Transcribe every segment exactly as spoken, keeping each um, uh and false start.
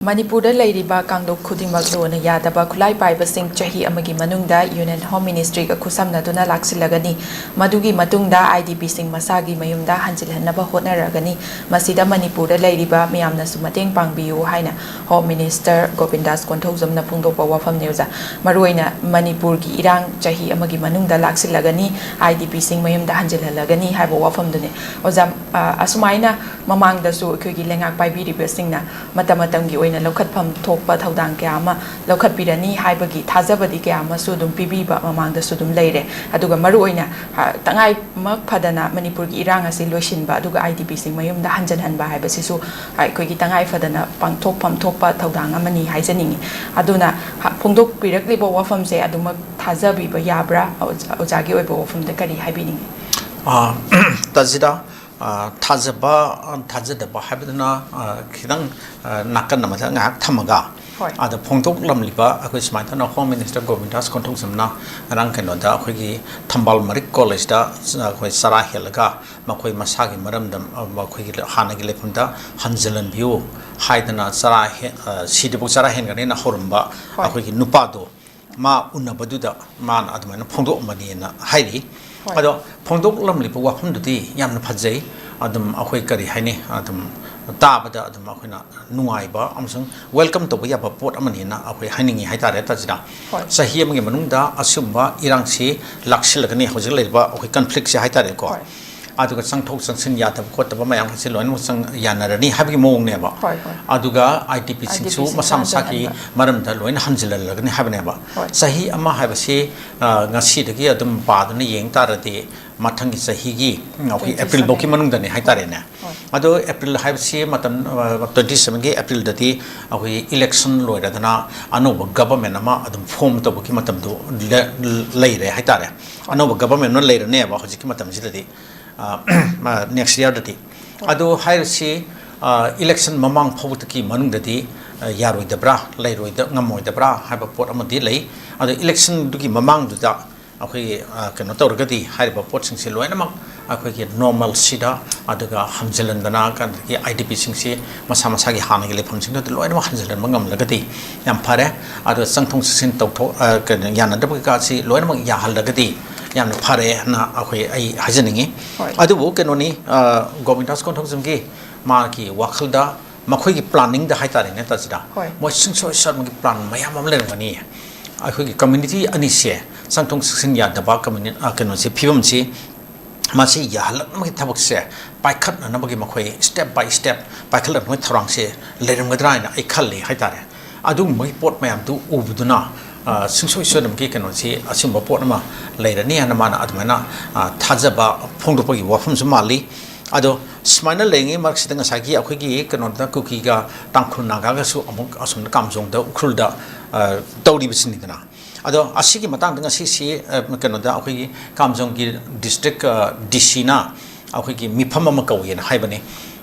ꯃꯅꯤꯄꯨꯔꯗ ꯂꯩꯔꯤꯕ ꯀꯥꯡꯂꯨꯞ ꯈꯨꯗꯤꯡꯃꯛ ꯂꯣꯟꯅ ꯌꯥꯗꯕ ꯈꯨꯠꯂꯥꯏ ꯄꯥꯏꯕꯁꯤꯡ ꯆꯍꯤ ꯑꯃꯒꯤ ꯃꯅꯨꯡꯗ Union Home Ministry ꯒ ꯈꯨꯠꯁꯝꯅꯗꯨꯅ ꯂꯥꯛꯁꯤꯜꯂꯒꯅꯤ꯫ ꯃꯗꯨꯒꯤ ꯃꯇꯨꯡꯗ IDP ꯁꯤꯡ ꯃꯁꯥꯒꯤ ꯃꯌꯨꯝꯗ ꯍꯟꯖꯤꯜꯍꯟꯅꯕ ꯍꯣꯠꯅꯔꯒꯅꯤ꯫ ꯃꯁꯤꯗ ꯃꯅꯤꯄꯨꯔꯗ ꯂꯩꯔꯤꯕ ꯃꯤꯌꯥꯝꯅꯁꯨ ꯃꯇꯦꯡ ꯄꯥꯡꯕꯤꯌꯨ ꯍꯥꯏꯅ Home Minister ꯒꯣꯕꯤꯟꯗꯥꯁ ꯀꯣꯟꯊꯧꯖꯝꯅ ꯐꯣꯡꯗꯣꯛꯄ ꯋꯥꯐꯝꯅꯤ, ꯑꯣꯖꯥ꯫ ꯃꯔꯨꯑꯣꯏꯅ ꯃꯅꯤꯄꯨꯔꯒꯤ ꯏꯔꯥꯡ ꯆꯍꯤ ꯑꯃꯒꯤ ꯃꯅꯨꯡꯗ ꯂꯥꯛꯁꯤꯜꯂꯒꯅꯤ, IDP ꯁꯤꯡ ꯃꯌꯨꯝꯗ ꯍꯟꯖꯤꯜꯍꯜꯂꯒꯅꯤ ꯍꯥꯏꯕ ꯋꯥꯐꯝꯗꯨꯅꯤ꯫ ꯑꯣꯖꯥ, ꯑ, ꯑꯁꯨꯃꯥꯏꯅ ꯃꯃꯥꯡꯗꯁꯨ ꯑꯩꯈꯣꯏꯒꯤ ꯂꯩꯉꯥꯛ ꯄꯥꯏꯕꯤꯔꯤꯕꯁꯤꯡꯅ ꯃꯇꯝ ꯃꯇꯝꯒꯤ ꯑꯣꯏꯅ ꯂꯧꯈꯠꯐꯝ ꯊꯣꯛꯄ ꯊꯧꯗꯥꯡ ꯀꯌꯥ ꯑꯃ ꯂꯧꯈꯠꯄꯤꯔꯅꯤ ꯍꯥꯏꯕꯒꯤ ꯊꯥꯖꯕꯗꯤ ꯀꯌꯥ ꯑꯃꯁꯨ ꯑꯗꯨꯝ ꯄꯤꯕꯤꯕ ꯃꯃꯥꯡꯗꯁꯨ ꯑꯗꯨꯝ ꯂꯩꯔꯦ꯫ ꯑꯗꯨꯒ ꯃꯔꯨꯑꯣꯏꯅ, ꯑ, ꯇꯉꯥꯏꯃꯛ ꯐꯗꯅ ꯃꯅꯤꯄꯨꯔꯒꯤ ꯏꯔꯥꯡ ꯑꯁꯤ ꯂꯣꯏꯁꯤꯟꯕ, ꯑꯗꯨꯒ IDP ꯁꯤꯡ ꯃꯌꯨꯝꯗ ꯍꯟꯖꯤꯟꯍꯟꯕ ꯍꯥꯏꯕꯁꯤꯁꯨ, ꯑ, ꯑꯩꯈꯣꯏꯒꯤ ꯇꯉꯥꯏ ꯐꯗꯅ ꯄꯥꯡꯊꯣꯛꯐꯝ ꯊꯣꯛꯄ ꯊꯧꯗꯥꯡ ꯑꯃꯅꯤ ꯍꯥꯏꯖꯅꯤꯡꯉꯤ꯫ ꯑꯗꯨꯅ, ꯍ-, ꯐꯣꯡꯗꯣꯛꯄꯤꯔꯛꯂꯤꯕ ꯋꯥꯐꯝꯁꯦ ꯑꯗꯨꯃꯛ ꯊꯥꯖꯕꯤꯕ ꯌꯥꯕ꯭ꯔꯥ? ꯑꯣꯖꯥ-, ꯑꯣꯖꯥꯒꯤ ꯑꯣꯏꯕ ꯋꯥꯐꯝꯗ ꯀꯔꯤ ꯍꯥꯏꯕꯤꯅꯤꯡꯉꯤ? ꯑ, ꯇꯥꯖꯤꯗ, ꯑ, ꯊꯥꯖꯕ, ꯑ, ꯊꯥꯖꯗꯕ ꯍꯥꯏꯕꯗꯨꯅ, ꯑ, ꯈꯤꯇꯪ, ꯑ, ꯅꯥꯀꯟ ꯑꯃꯗ ꯉꯥꯏꯍꯥꯛ ꯊꯝꯃꯒ, ꯍꯣꯏ꯫ ꯑꯗ ꯐꯣꯡꯗꯣꯛꯂꯝꯂꯤꯕ ꯑꯩꯈꯣꯏ ꯁꯨꯃꯥꯏꯅ ꯇꯧꯅ Home Minister ꯒꯣꯕꯤꯟꯗꯥꯁ ꯀꯣꯟꯊꯧꯖꯝꯅ ꯉꯔꯥꯡ ꯀꯩꯅꯣꯗ ꯑꯩꯈꯣꯏꯒꯤ ꯊꯝꯕꯥꯜ ꯃꯔꯤꯛ ꯀꯣꯂꯦꯖꯇ ꯑꯩꯈꯣꯏ ꯆꯔꯥ ꯍꯦꯜꯂꯒ ꯃꯈꯣꯏ ꯃꯁꯥꯒꯤ ꯃꯔꯝꯗ, ꯑ, ꯃꯈꯣꯏꯒꯤ ꯍꯥꯟꯅꯒꯤ ꯂꯩꯐꯝꯗ ꯍꯟꯖꯤꯜꯍꯟꯕꯤꯌꯨ ꯍꯥꯏꯗꯅ ꯆꯔꯥ ꯍꯦ-, ꯑ, ꯁꯤꯗ꯭ꯔꯤꯐꯥꯎ ꯆꯔꯥ ꯍꯦꯟꯒꯅꯤꯅ ꯍꯧꯔꯝꯕ ꯍꯣꯏ꯫ ꯑꯩꯈꯣꯏꯒꯤ ꯅꯨꯄꯥꯗꯣ ꯃꯥ ꯎꯅꯕꯗꯨꯗ ꯃꯥꯅ ꯑꯗꯨꯃꯥꯏꯅ ꯐꯣꯡꯗꯣꯛꯑꯝꯕꯅꯦꯅ ꯍꯥꯏꯔꯤ꯫ ꯍꯣꯏ꯫ ꯑꯗꯣ ꯐꯣꯡꯗꯣꯛꯂꯝꯂꯤꯕ ꯋꯥꯐꯝꯗꯨꯗꯤ ꯌꯥꯝꯅ ꯐꯖꯩ꯫ ꯑꯗꯨꯝ ꯑꯩꯈꯣꯏ ꯀꯔꯤ ꯍꯥꯏꯅꯤ, ꯑꯗꯨꯝ ꯇꯥꯕꯗ ꯑꯗꯨꯝ ꯑꯩꯈꯣꯏꯅ ꯅꯨꯡꯉꯥꯏꯕ ꯑꯃꯁꯨꯡ welcome ꯇꯧꯕ ꯌꯥꯕ ꯄꯣꯠ ꯑꯃꯅꯦꯅ ꯑꯩꯈꯣꯏ ꯍꯥꯏꯅꯤꯡꯉꯤ ꯍꯥꯏꯇꯥꯔꯦ, ꯇꯥꯖꯤꯗ꯫ ꯍꯣꯏ꯫ ꯆꯍꯤ ꯑꯃꯒꯤ ꯃꯅꯨꯡꯗ ꯑꯁꯤꯒꯨꯝꯕ ꯏꯔꯥꯡꯁꯤ ꯂꯥꯛꯁꯤꯜꯂꯒꯅꯤ, ꯍꯧꯖꯤꯛ ꯂꯩꯔꯤꯕ ꯑꯩꯈꯣꯏ conflict ꯁꯦ ꯍꯥꯏꯇꯥꯔꯦꯀꯣ꯫ ꯍꯣꯏ꯫ ꯑꯗꯨꯒ ꯆꯪꯊꯣꯛ ꯆꯪꯁꯤꯟ ꯌꯥꯗꯕ ꯈꯣꯠꯇꯕ ꯃꯌꯥꯝ ꯑꯁꯤ ꯂꯣꯏꯅꯃꯛ ꯆꯪ-, ꯌꯥꯅꯔꯅꯤ ꯍꯥꯏꯕꯒꯤ ꯃꯑꯣꯡꯅꯦꯕ꯫ ꯍꯣꯏ, ꯍꯣꯏ꯫ ꯑꯗꯨꯒ IDP ꯁꯤꯡꯁꯨ IDP ꯁꯤꯡꯁꯨ ꯃꯁꯥ ꯃꯁꯥꯒꯤ ꯍꯟꯖꯤꯜꯍꯟꯕ꯫ ꯃꯔꯝꯗ ꯂꯣꯏꯅ ꯍꯟꯖꯤꯜꯍꯜꯂꯒꯅꯤ ꯍꯥꯏꯕꯅꯦꯕ꯫ ꯍꯣꯏ꯫ ꯆꯍꯤ ꯑꯃ ꯍꯥꯏꯕꯁꯤ, ꯑ, ꯉꯁꯤꯗꯒꯤ ꯑꯗꯨꯝ ꯄꯥꯗꯨꯅ ꯌꯦꯡ ꯇꯥꯔꯗꯤ ꯃꯊꯪꯒꯤ ꯆꯍꯤꯒꯤ, ꯎꯝ, ꯑꯩꯈꯣꯏ April ꯐꯧꯒꯤ ꯇ꯭ꯋꯦꯟꯇꯤ ꯁꯚꯦꯟ꯫ ꯃꯅꯨꯡꯗꯅꯤ ꯍꯥꯏꯇꯥꯔꯦꯅꯦ꯫ ꯍꯣꯏ꯫ ꯑꯗꯣ April ꯍꯥꯏꯕꯁꯤ ꯃꯇꯝ, ꯑ, twenty seven ꯒꯤ April ꯗꯗꯤ ꯑꯩꯈꯣꯏ election ꯂꯣꯏꯔꯗꯅ ꯑꯅꯧꯕ government ꯑꯃ ꯑꯗꯨꯝ form ꯇꯧꯕꯒꯤ ꯃꯇꯝꯗꯣ ꯂꯦ-, ꯂꯩꯔꯦ ꯍꯥꯏꯇꯥꯔꯦ꯫ ꯍꯣꯏ꯫ ꯑꯅꯧꯕ government ꯑꯃ ꯂꯩꯔꯅꯦꯕ ꯍꯧꯖꯤꯛꯀꯤ ꯃꯇꯝꯁꯤꯗꯗꯤ꯫ ꯑ, next year ꯗꯗꯤ꯫ ꯍꯣꯏ꯫ ꯑꯗꯣ ꯍꯥꯏꯔꯤꯁꯤ, ꯑ, election ꯃꯃꯥꯡ ꯐꯥꯎꯕꯗꯒꯤ ꯃꯅꯨꯡꯗꯗꯤ, ꯑ, ꯌꯥꯔꯣꯏꯗꯕ꯭ꯔꯥ, ꯂꯩꯔꯣꯏꯗ-, ꯉꯝꯃꯣꯏꯗꯕ꯭ꯔꯥ ꯍꯥꯏꯕ ꯄꯣꯠ ꯑꯃꯗꯤ ꯂꯩ꯫ ꯑꯗꯣ election ꯗꯨꯒꯤ ꯃꯃꯥꯡꯗꯨꯗ ꯑꯩꯈꯣꯏꯒꯤ, ꯑ, ꯀꯩꯅꯣ ꯇꯧꯔꯒꯗꯤ ꯍꯥꯏꯔꯤꯕ ꯄꯣꯠꯁꯤꯡꯁꯦ ꯂꯣꯏꯅꯃꯛ, ꯑꯩꯈꯣꯏꯒꯤ ꯅꯣꯔꯃꯦꯜꯁꯤꯗ ꯑꯗꯨꯒ ꯍꯟꯖꯤꯜꯍꯟꯗꯅ ꯑꯗꯒꯤ ꯑꯥꯏ ꯗꯤ ꯄꯤꯁꯤꯡꯁꯤ ꯃꯁꯥ ꯃꯁꯥꯒꯤ ꯍꯥꯟꯅꯒꯤ ꯂꯩꯐꯝꯁꯤꯡꯗꯨꯗ ꯂꯣꯏꯅꯃꯛ ꯍꯟꯖꯤꯜꯍꯟꯕ ꯉꯝꯂꯒꯗꯤ ꯌꯥꯝ ꯐꯔꯦ꯫ ꯑꯗꯨꯒ ꯆꯪꯊꯣꯛ ꯆꯪꯁꯤꯟ ꯇꯧꯊꯣꯛ ꯀꯩꯅꯣ ꯌꯥꯅꯗꯕ ꯀꯩꯀꯥꯁꯤ ꯂꯣꯏꯅꯃꯛ ꯌꯥꯍꯜꯂꯒꯗꯤ ꯌꯥꯝꯅ ꯐꯔꯦ ꯍꯥꯏꯅ ꯑꯩꯈꯣꯏ ꯑꯩ ꯍꯥꯏꯖꯅꯤꯡꯉꯤ꯫ ꯑꯗꯨꯕꯨ ꯀꯩꯅꯣꯅꯤ, ꯒꯣꯕꯤꯟꯗꯥꯁ ꯀꯣꯟꯊꯧꯖꯝꯒꯤ ꯃꯥꯒꯤ ꯋꯥꯈꯜꯗ ꯃꯈꯣꯏꯒꯤ ꯄ꯭ꯂꯥꯅꯤꯡꯗ ꯍꯥꯏꯇꯥꯔꯦꯅꯦ ꯇꯥꯁꯤꯗ, ꯃꯣꯏ ꯁꯨꯡꯁꯣꯏ ꯁꯣꯏꯗꯅꯒꯤ ꯄ꯭ꯂꯥꯟ ꯃꯌꯥꯝ ꯑꯃ ꯂꯩꯔꯝꯒꯅꯤ꯫ ꯑꯩꯈꯣꯏꯒꯤ ꯀꯝꯃ꯭ꯌꯨꯅꯤꯇꯤ ꯑꯅꯤꯁꯦ ꯆꯪꯊꯣꯛ ꯆꯪꯁꯤꯟ ꯌꯥꯗꯕ ꯀꯝꯃ꯭ꯌꯨꯅꯤ ꯀꯩꯅꯣꯁꯦ ꯐꯤꯕꯝꯁꯤ ꯃꯁꯤ ꯌꯥꯍꯜꯂꯛꯅꯕꯒꯤ ꯊꯕꯛꯁꯦ ꯄꯥꯏꯈꯠꯅꯅꯕꯒꯤ ꯃꯈꯣꯏ step by step ꯄꯥꯏꯈꯠꯂꯛꯅꯕꯒꯤ ꯊꯧꯔꯥꯡꯁꯦ ꯂꯩꯔꯝꯒꯗ꯭ꯔꯥ ꯍꯥꯏꯅ ꯑꯩ ꯈꯜꯂꯤ ꯍꯥꯏꯇꯥꯔꯦ꯫ ꯑꯗꯨꯒꯨꯝꯕꯒꯤ ꯄꯣꯠ ꯃꯌꯥꯝꯗꯨ ꯎꯕꯗꯨꯅ ꯁꯨꯡꯁꯣꯏ ꯁꯣꯏꯗꯅꯃꯛꯀꯤ ꯀꯩꯅꯣꯁꯤ ꯑꯁꯤꯒꯨꯝꯕ ꯄꯣꯠ ꯑꯃ ꯂꯩꯔꯅꯤ ꯍꯥꯏꯅ ꯃꯥꯅ ꯑꯗꯨꯃꯥꯏꯅ ꯊꯥꯖꯕ ꯐꯣꯡꯗꯣꯛꯄꯒꯤ ꯋꯥꯐꯝꯁꯨ ꯃꯥꯜꯂꯤ꯫ ꯑꯗꯣ ꯁꯨꯃꯥꯏꯅ ꯂꯩꯔꯤꯉꯩ ꯃꯔꯛꯁꯤꯗ ꯉꯁꯥꯏꯒꯤ ꯑꯩꯈꯣꯏꯒꯤ ꯀꯩꯅꯣꯗ ꯀꯨꯀꯤꯒ ꯇꯥꯡꯈꯨꯜ ꯅꯥꯒꯥꯒꯁꯨ ꯑꯃꯨꯛ ꯑꯁꯣꯝꯗ ꯀꯥꯝꯖꯣꯡꯗ ꯎꯈ꯭ꯔꯨꯜꯗ ꯇꯧꯔꯤꯕꯁꯤꯅꯤꯗꯅ꯫ ꯑꯗꯣ ꯑꯁꯤꯒꯤ ꯃꯇꯥꯡꯗ ꯉꯁꯤꯁꯤ ꯀꯩꯅꯣꯗ ꯑꯩꯈꯣꯏꯒꯤ ꯀꯥꯝꯖꯣꯡꯒꯤ ꯗꯤꯁꯇ꯭ꯔꯤꯛ ꯗꯤ ꯁꯤꯅ ꯑꯩꯈꯣꯏꯒꯤ ꯃꯤꯐꯝ ꯑꯃ ꯀꯧꯏꯅ ꯍꯥꯏꯕꯅꯤ꯫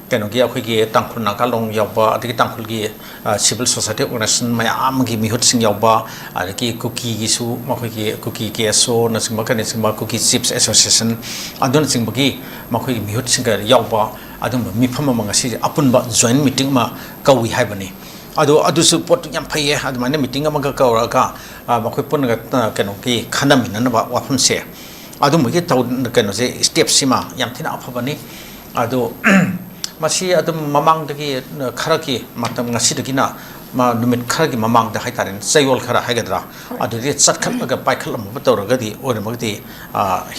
ꯀꯩꯅꯣꯒꯤ ꯑꯩꯈꯣꯏꯒꯤ ꯇꯥꯡꯈꯨꯜ ꯅꯥꯒꯥ ꯂꯣꯡ ꯌꯥꯎꯕ, ꯑꯗꯒꯤ ꯇꯥꯡꯈꯨꯜꯒꯤ civil society organization ꯃꯌꯥꯝ ꯑꯃꯒꯤ ꯃꯤꯍꯨꯠꯁꯤꯡ ꯌꯥꯎꯕ, ꯑꯗꯒꯤ ꯀꯨꯀꯤꯒꯤꯁꯨ ꯃꯈꯣꯏꯒꯤ ꯀꯨꯀꯤ ꯀꯦ ꯑꯦꯁ ꯑꯣꯅꯆꯤꯡꯕ, ꯀꯔꯤꯅꯆꯤꯡꯕ, ꯀꯨꯀꯤ ꯆꯤꯐꯁ ꯑꯦꯁꯣꯁꯤꯌꯦꯁꯟ ꯑꯗꯨꯅꯆꯤꯡꯕꯒꯤ ꯃꯈꯣꯏꯒꯤ ꯃꯤꯍꯨꯠꯁꯤꯡꯒ ꯌꯥꯎꯕ ꯑꯗꯨꯒꯨꯝꯕ ꯃꯤꯐꯝ ꯑꯃ ꯉꯁꯤꯁꯦ ꯑꯄꯨꯟꯕ ꯖꯣꯏꯟ ꯃꯤꯇꯤꯡ ꯑꯃ ꯀꯧꯏ ꯍꯥꯏꯕꯅꯤ꯫ ꯑꯗꯣ ꯑꯗꯨꯁꯨ ꯄꯣꯠꯇꯨ ꯌꯥꯝ ꯐꯩꯌꯦ꯫ ꯑꯗꯨꯃꯥꯏꯅ ꯃꯤꯇꯤꯡ ꯑꯃꯒ ꯀꯧꯔꯒ ꯃꯈꯣꯏ ꯄꯨꯟꯅꯒ ꯀꯩꯅꯣꯒꯤ ꯈꯟꯅꯃꯤꯟꯅꯅꯕ ꯋꯥꯐꯝꯁꯦ ꯑꯗꯨꯝꯕꯒꯤ ꯀꯩꯅꯣꯁꯦ ꯁ꯭ꯇꯦꯞꯁꯤꯃ ꯌꯥꯝ ꯊꯤꯅ ꯑꯐꯕꯅꯤ꯫ ꯑꯗꯣ ꯃꯁꯤ ꯑꯗꯨꯝ ꯃꯃꯥꯡꯗꯒꯤ ꯈꯔꯒꯤ ꯃꯇꯝ, ꯉꯁꯤꯗꯒꯤꯅ ꯅꯨꯃꯤꯠ ꯈꯔꯒꯤ ꯃꯃꯥꯡꯗ ꯍꯥꯏꯇꯥꯔꯦꯅꯦ, ꯆꯌꯣꯜ ꯈꯔ ꯍꯥꯏꯒꯗ꯭ꯔꯥ, ꯑꯗꯨꯗꯤ ꯆꯠꯈꯠꯂꯒ ꯄꯥꯏꯈꯠꯂꯝꯕ ꯇꯧꯔꯒꯗꯤ ꯑꯣꯏꯔꯝꯃꯒꯗꯤ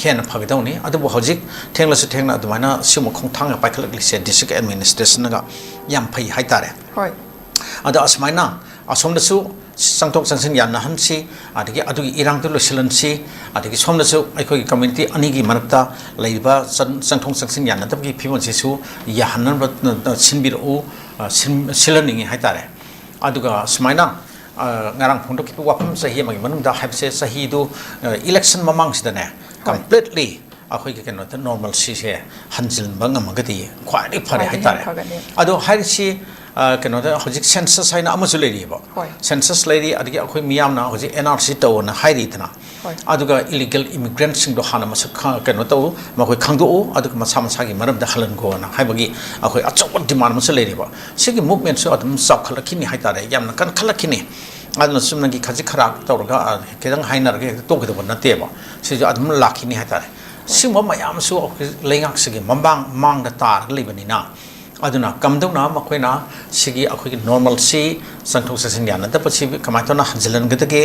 ꯍꯦꯟꯅ ꯐꯒꯗꯧꯅꯤ꯫ ꯑꯗꯨꯕꯨ ꯍꯧꯖꯤꯛ ꯊꯦꯡꯂꯁꯨ ꯊꯦꯡꯅ ꯑꯗꯨꯃꯥꯏꯅ ꯁꯤꯒꯨꯝꯕ ꯈꯣꯡꯊꯥꯡꯒ ꯄꯥꯏꯈꯠꯂꯛꯂꯤꯁꯦ ꯗꯤꯁꯇ꯭ꯔꯤꯛ ꯑꯦꯗꯃꯤꯅꯤꯁꯇ꯭ꯔꯦꯁꯟꯅꯒ ꯌꯥꯝ ꯐꯩ ꯍꯥꯏꯇꯥꯔꯦ꯫ ꯑꯗꯣ ꯑꯁꯨꯃꯥꯏꯅ ꯑꯁꯣꯝꯗꯁꯨ ꯆꯪꯊꯣꯛ ꯆꯪꯁꯤꯟ ꯌꯥꯅꯍꯟꯁꯤ, ꯑꯗꯒꯤ ꯑꯗꯨꯒꯤ ꯏꯔꯥꯡꯗꯨ ꯂꯣꯏꯁꯤꯜꯍꯟꯁꯤ, ꯑꯗꯒꯤ ꯁꯣꯝꯗꯁꯨ ꯑꯩꯈꯣꯏꯒꯤ ꯀꯝꯃ꯭ꯌꯨꯅꯤꯇꯤ ꯑꯅꯤꯒꯤ ꯃꯔꯛꯇ ꯂꯩꯔꯤꯕ ꯆꯪ-, ꯆꯪꯊꯣꯛ ꯆꯪꯁꯤꯟ ꯌꯥꯅꯗꯕꯒꯤ ꯐꯤꯕꯝꯁꯤꯁꯨ ꯌꯥꯍꯟꯅꯕ ꯁꯤꯟꯕꯤꯔꯛꯎ, ꯁꯤꯟ-, ꯁꯤꯜꯍꯟꯅꯤꯡꯉꯤ ꯍꯥꯏꯇꯥꯔꯦ꯫ ꯑꯗꯨꯒ ꯁꯨꯃꯥꯏꯅ ꯉꯔꯥꯡ ꯐꯣꯡꯗꯣꯛꯈꯤꯕ ꯋꯥꯐꯝ ꯆꯍꯤ ꯑꯃꯒꯤ ꯃꯅꯨꯡꯗ ꯍꯥꯏꯕꯁꯦ, ꯆꯍꯤꯗꯨ ꯏꯂꯦꯛꯁꯟ ꯃꯃꯥꯡꯁꯤꯗꯅꯦ ꯀꯝꯄ꯭ꯂꯤꯠꯂꯤ ꯑꯩꯈꯣꯏꯒꯤ ꯀꯩꯅꯣꯗ ꯅꯣꯔꯃꯦꯜꯁꯤꯁꯦ ꯍꯟꯖꯤꯟꯕ ꯉꯝꯃꯒꯗꯤ ꯈ꯭ꯋꯥꯏꯗꯒꯤ ꯐꯔꯦ ꯍꯥꯏꯇꯥꯔꯦ꯫ ꯑꯗꯣ ꯍꯥꯏꯔꯤꯁꯤ ꯑ, ꯀꯩꯅꯣꯗ ꯍꯧꯖꯤꯛ ꯁꯦꯟꯁꯁ ꯍꯥꯏꯅ ꯑꯃꯁꯨ ꯂꯩꯔꯤꯑꯕ꯫ ꯍꯣꯏ꯫ ꯁꯦꯟꯁꯁ ꯂꯩꯔꯤ, ꯑꯗꯒꯤ ꯑꯩꯈꯣꯏ ꯃꯤꯌꯥꯝꯅ ꯍꯧꯖꯤꯛ ꯑꯦꯟ ꯑꯥꯔ ꯁꯤ ꯇꯧꯑꯣꯅ ꯍꯥꯏꯔꯤꯗꯅ꯫ ꯍꯣꯏ꯫ ꯑꯗꯨꯒ ꯏꯂꯤꯒꯦꯜ ꯏꯃꯤꯒ꯭ꯔꯦꯟꯠꯁꯤꯡꯗꯣ ꯍꯥꯟꯅ ꯃꯁꯛ ꯈ-, ꯀꯩꯅꯣ ꯇꯧ, ꯃꯈꯣꯏ ꯈꯪꯗꯣꯛꯎ, ꯑꯗꯨꯒ ꯃꯁꯥ ꯃꯁꯥꯒꯤ ꯃꯔꯝꯗ ꯍꯜꯍꯟꯈꯣꯅ ꯍꯥꯏꯕꯒꯤ ꯑꯩꯈꯣꯏ ꯑꯆꯧꯕ ꯗꯤꯃꯥꯟ ꯑꯃꯁꯨ ꯂꯩꯔꯤꯕ꯫ ꯁꯤꯒꯤ ꯃꯨꯚꯃꯦꯟꯠꯁꯨ ꯑꯗꯨꯝ ꯆꯥꯎꯈꯠꯂꯛꯈꯤꯅꯤ ꯍꯥꯏꯇꯥꯔꯦ, ꯌꯥꯝꯅ ꯀꯟꯈꯠꯂꯛꯈꯤꯅꯤ꯫ ꯑꯗꯨꯅ ꯆꯨꯝꯅꯒꯤ ꯈꯖꯤꯛ ꯈꯔꯥꯛ ꯇꯧꯔꯒ, ꯑ, ꯈꯤꯇꯪ ꯍꯥꯏꯅꯔꯒ ꯍꯦꯛꯇ ꯇꯣꯛꯀꯗꯕ ꯅꯠꯇꯦꯕ꯫ ꯁꯤꯁꯨ ꯑꯗꯨꯝ ꯂꯥꯛꯈꯤꯅꯤ ꯍꯥꯏꯇꯥꯔꯦ꯫ ꯁꯤꯒꯨꯝꯕ ꯃꯌꯥꯝꯁꯨ ꯑꯩꯈꯣꯏ ꯂꯩꯉꯥꯛꯁꯤꯒꯤ ꯃꯃꯥꯡ, ꯃꯥꯡꯗ ꯇꯥꯔꯒ ꯂꯩꯕꯅꯤꯅ, ꯑꯗꯨꯅ ꯀꯝꯗꯧꯅ ꯃꯈꯣꯏꯅ ꯁꯤꯒꯤ ꯑꯩꯈꯣꯏꯒꯤ ꯅꯣꯔꯃꯦꯜꯁꯤ, ꯆꯪꯊꯣꯛ ꯆꯪꯁꯤꯟ ꯌꯥꯅꯗꯕꯁꯤ ꯀꯃꯥꯏꯅ ꯇꯧꯅ ꯍꯟꯖꯤꯜꯍꯟꯒꯗꯒꯦ,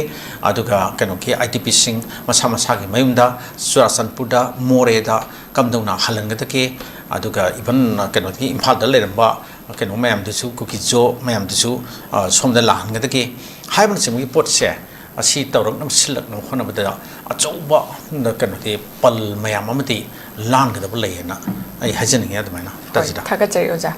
ꯑꯗꯨꯒ ꯀꯩꯅꯣꯒꯤ ꯑꯥꯏ ꯗꯤ ꯄꯤꯁꯤꯡ ꯃꯁꯥ ꯃꯁꯥꯒꯤ ꯃꯌꯨꯝꯗ, ꯆꯨꯔꯥꯆꯥꯟꯄꯨꯔꯗ, ꯃꯣꯔꯦꯗ ꯀꯝꯗꯧꯅ ꯍꯜꯍꯟꯒꯗꯒꯦ, ꯑꯗꯨꯒ ꯏꯚꯟ ꯀꯩꯅꯣꯒꯤ ꯏꯝꯐꯥꯜꯗ ꯂꯩꯔꯝꯕ ꯀꯩꯅꯣ ꯃꯌꯥꯝꯗꯨꯁꯨ, ꯀꯨꯀꯤꯖꯣ ꯃꯌꯥꯝꯗꯨꯁꯨ, ꯑ, ꯁꯣꯝꯗ ꯂꯥꯛꯍꯟꯒꯗꯒꯦ ꯍꯥꯏꯕꯅꯆꯤꯡꯕꯒꯤ ꯄꯣꯠꯁꯦ, ꯑꯁꯤ ꯇꯧꯔꯛꯅꯕ, ꯁꯤꯜꯂꯛꯅꯕ ꯍꯣꯠꯅꯕꯗ ꯑꯆꯧꯕ, ꯀꯩꯅꯣꯗꯤ, ꯄꯜ ꯃꯌꯥꯝ ꯑꯃꯗꯤ ꯂꯥꯟꯒꯗꯕ ꯂꯩꯌꯦꯅ ꯑꯩ ꯍꯥꯏꯖꯅꯤꯡꯉꯤ꯫ ꯑꯗꯨꯃꯥꯏꯅ ꯍꯣꯏ, ꯇꯥꯖꯤꯗ꯫ ꯊꯥꯒꯠꯆꯔꯤ ꯑꯣꯖꯥ꯫